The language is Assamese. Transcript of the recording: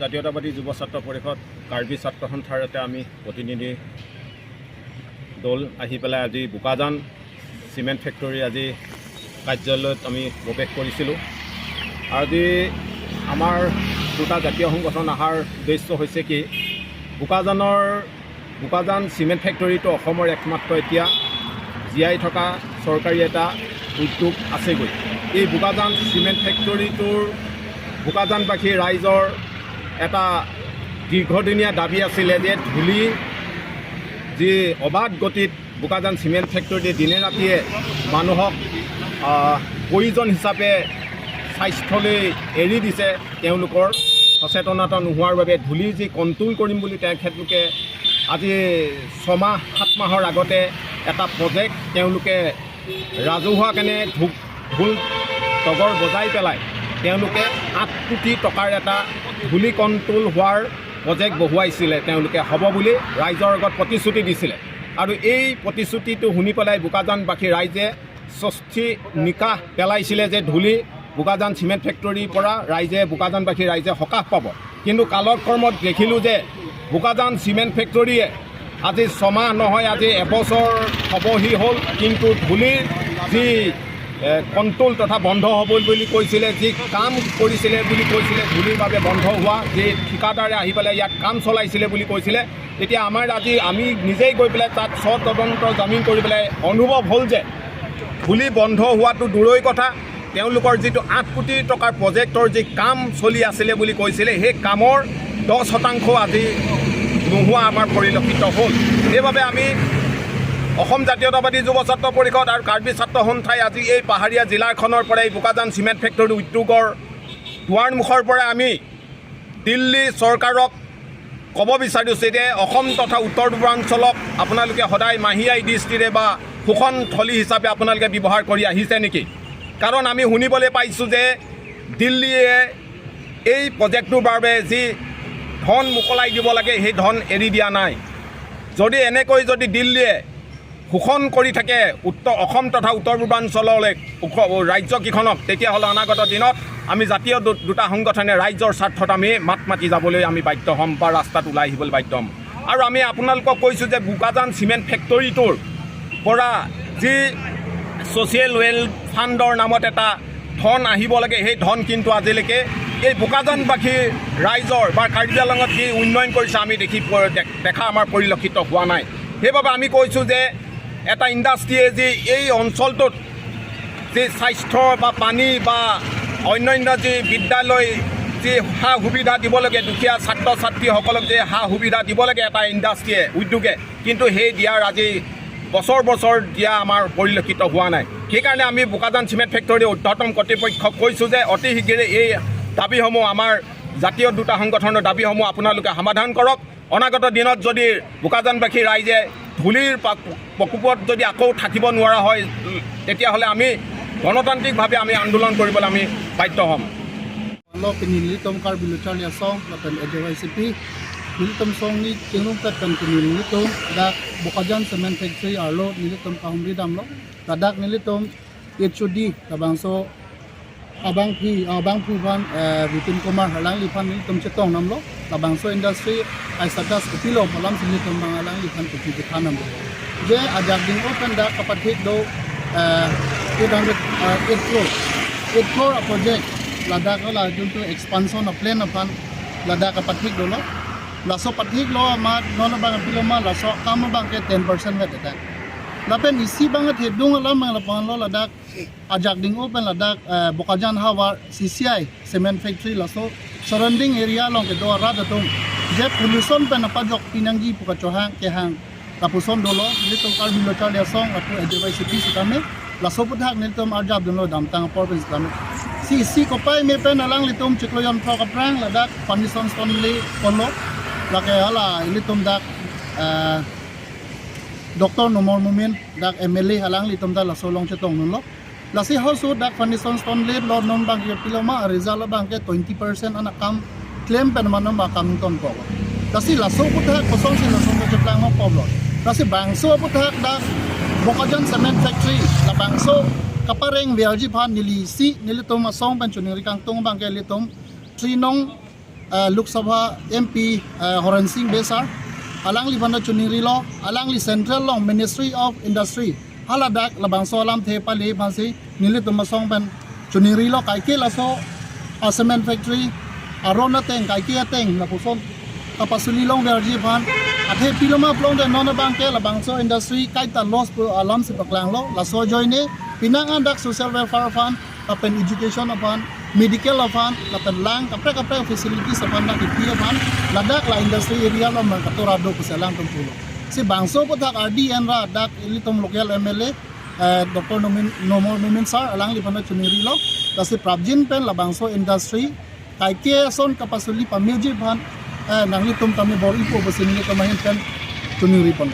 জাতীয়তাবাদী যুৱ ছাত্ৰ পৰিষদ, কাৰ্বি ছাত্ৰ সন্থাৰ এটা আমি প্ৰতিনিধি দল আহি পেলাই আজি বোকাজান চিমেণ্ট ফেক্টৰী আজি কাৰ্যালয়ত আমি প্ৰৱেশ কৰিছিলোঁ। আজি আমাৰ দুটা জাতীয় সংগঠন অহাৰ উদ্দেশ্য হৈছে কি, বোকাজান চিমেণ্ট ফেক্টৰীটো অসমৰ একমাত্ৰ এতিয়া জীয়াই থকা চৰকাৰী এটা উদ্যোগ আছেগৈ। এই বোকাজান চিমেণ্ট ফেক্টৰীটোৰ বোকাজানবাসী ৰাইজৰ এটা দীৰ্ঘদিনীয়া দাবী আছিলে যে ধূলি যি অবাধ গতিত বোকাজান চিমেণ্ট ফেক্টৰীয়ে দিনে ৰাতিয়ে মানুহক প্ৰয়োজন হিচাপে স্বাস্থ্যলৈ এৰি দিছে, তেওঁলোকৰ সচেতনতা নোহোৱাৰ বাবে ধূলি যি কণ্ট্ৰল কৰিম বুলি তেখেতলোকে আজি 6 মাহ 7 মাহৰ আগতে এটা প্ৰজেক্ট তেওঁলোকে ৰাজহুৱাকেনে ঢোল তগৰ বজাই পেলাই তেওঁলোকে 8 কোটি টকাৰ এটা ধূলি কণ্ট্ৰল হোৱাৰ প্ৰজেক্ট বহুৱাইছিলে। তেওঁলোকে হ'ব বুলি ৰাইজৰ আগত প্ৰতিশ্ৰুতি দিছিলে আৰু এই প্ৰতিশ্ৰুতিটো শুনি পেলাই বোকাজানবাসী ৰাইজে স্বস্তি নিকাহ পেলাইছিলে যে ধূলি বোকাজান চিমেণ্ট ফেক্টৰীৰ পৰা ৰাইজে, বোকাজানবাসী ৰাইজে সকাহ পাব। কিন্তু কালক্ৰমত দেখিলোঁ যে বোকাজান চিমেণ্ট ফেক্টৰীয়ে আজি 6 মাহ নহয়, আজি এবছৰ হ'বহি হ'ল, কিন্তু ধূলিৰ যি কণ্ট্ৰল তথা বন্ধ হ'ব বুলি কৈছিলে, যি কাম কৰিছিলে বুলি কৈছিলে, ধূলিৰ বাবে বন্ধ হোৱা যি ঠিকাদাৰে আহি পেলাই ইয়াত কাম চলাইছিলে বুলি কৈছিলে, তেতিয়া আমাৰ আজি আমি নিজেই গৈ পেলাই তাত স্ব-তদন্ত জামিন কৰি পেলাই অনুভৱ হ'ল যে ধূলি বন্ধ হোৱাটো দূৰৈ কথা, তেওঁলোকৰ যিটো 8 কোটি টকাৰ প্ৰজেক্টৰ যি কাম চলি আছিলে বুলি কৈছিলে, সেই কামৰ 10% আজি নোহোৱা আমাৰ পৰিলক্ষিত হ'ল। সেইবাবে আমি অসম জাতীয়তাবাদী যুৱ ছাত্ৰ পৰিষদ আৰু কাৰ্বি ছাত্ৰ সন্থাই আজি এই পাহাৰীয়া জিলাখনৰ পৰা, এই বোকাজান চিমেণ্ট ফেক্টৰী উদ্যোগৰ দুৱাৰমুখৰ পৰা আমি দিল্লী চৰকাৰক ক'ব বিচাৰিছোঁ যে অসম তথা উত্তৰ পূৰ্বাঞ্চলক আপোনালোকে সদায় মাহীআই দৃষ্টিৰে বা শোষণ থলী হিচাপে আপোনালোকে ব্যৱহাৰ কৰি আহিছে নেকি? কাৰণ আমি শুনিবলৈ পাইছোঁ যে দিল্লীয়ে এই প্ৰজেক্টটোৰ বাবে যি ধন মোকলাই দিব লাগে, সেই ধন এৰি দিয়া নাই। যদি এনেকৈ যদি দিল্লীয়ে শোষণ কৰি থাকে উত্তৰ অসম তথা উত্তৰ পূৰ্বাঞ্চললৈ ৰাজ্যকেইখনক, তেতিয়াহ'লে অনাগত দিনত আমি জাতীয় দুটা সংগঠনে ৰাইজৰ স্বাৰ্থত আমি মাত মাতি যাবলৈ আমি বাধ্য হ'ম বা ৰাস্তাত ওলাই আহিবলৈ বাধ্য হ'ম। আৰু আমি আপোনালোকক কৈছোঁ যে বোকাজান চিমেণ্ট ফেক্টৰীটোৰ পৰা যি ছ'চিয়েল ৱেল ফাণ্ডৰ নামত এটা ধন আহিব লাগে, সেই ধন কিন্তু আজিলৈকে এই বোকাজানবাসী ৰাইজৰ বা কাৰ্বি আংলঙত যি উন্নয়ন কৰিছে, আমি দেখা আমাৰ পৰিলক্ষিত হোৱা নাই। সেইবাবে আমি কৈছোঁ যে এটা ইণ্ডাষ্ট্ৰীয়ে যি এই অঞ্চলটোত যি স্বাস্থ্য বা পানী বা অন্যান্য যি বিদ্যালয় যি সা সুবিধা দিব লাগে, দুখীয়া ছাত্ৰ ছাত্ৰীসকলক যে সা সুবিধা দিব লাগে এটা ইণ্ডাষ্ট্ৰীয়ে, উদ্যোগে, কিন্তু সেই দিয়াৰ আজি বছৰ বছৰ দিয়া আমাৰ পৰিলক্ষিত হোৱা নাই। সেইকাৰণে আমি বোকাজান চিমেণ্ট ফেক্টৰীৰ ঊৰ্ধতম কৰ্তৃপক্ষক কৈছোঁ যে অতি শীঘ্ৰে এই দাবীসমূহ, আমাৰ জাতীয় দুটা সংগঠনৰ দাবীসমূহ আপোনালোকে সমাধান কৰক। অনাগত দিনত যদি বোকাজানবাসী ৰাইজে ধূলিৰ প্ৰকোপত যদি আকৌ থাকিব নোৱাৰা হয়, তেতিয়াহ'লে আমি গণতান্ত্ৰিকভাৱে আমি আন্দোলন কৰিবলৈ আমি বাধ্য হ'ম। Lo pinili tom Karbi Luchar song la pen AJYCP nili tom song ni chinglung tat kan pinili tom dak Bokajan Cement Factory arlo nili tom kahumri dam lo ladak nili tom HOD labang so abang phi abang phu phan Vipin Kumar halang li phan nili tom chetong nam lo labang so industry ai satas upilo malam sinli tom bang alang li phan kupi than nam lo je ajak ding open dak kapathik do 808 crore, 8 crore a project Ladakh la juntu expansion of plan apan Ladakh pathik do lo laso pathik lo ma non bang piloma laso kam bang ke 10% ga data lapen isi bang the dung la mang la pan lo Ladakh ajak ding open Ladakh Bokajan hawa CCI cement factory laso surrounding area long ke do ra da tung je pollution pen apa jok pinangji puka chohang ke hang tapuson dolo litom Karbi lochar ya song apu AJYCP sitame laso puthak niltom arjab duno damtang por pen sitame si si kopai me pen alang litom chikloyon thok aprang Ladakh foundation stone li konlo lake hala litom dak Dr. Nomor Mumin dak MLA halang litom da laso long chetong nun lo lasi hosu dak foundation stone li lo non bang ke piloma result bang ke 20% anak kam claim pen manom ba kam ton ko lasi laso puthak kosong si laso ko chetlang mo problem lasi bangso puthak dak Bokajan Cement Factory la bangso kapareng VRG phan nili si nilitom asong pen chuniri kang tung bang ke litom trinong. Lok Sabha MP Haren Singh Bey sir alang li bana chuniri lo alang li central long Ministry of Industry haladak labangso alam the pali phansi nili tumasong pen chuniri lo kai ke laso a cement factory arona teng kai ke teng la puson kapasuli long verji phan athe piloma plong de non bang ke labangso industry kai ta loss pu alam si paklang lo laso joine pinang andak social welfare fund kapen education apan medical apan kapen lang kapre kapre facilities apan na ipi apan ladak la industry area lo man katorado kusalang tumpulo si bangso po thak RDN ra dak ilitom local MLA Dr. Nomin Nomor Mimin sir alang lipana chuniri lo kasi Prabjin pen labangso industry kai ke son kapasuli pamilji phan nangli tum tami bor ipo basini kamahin pen chuniri pon.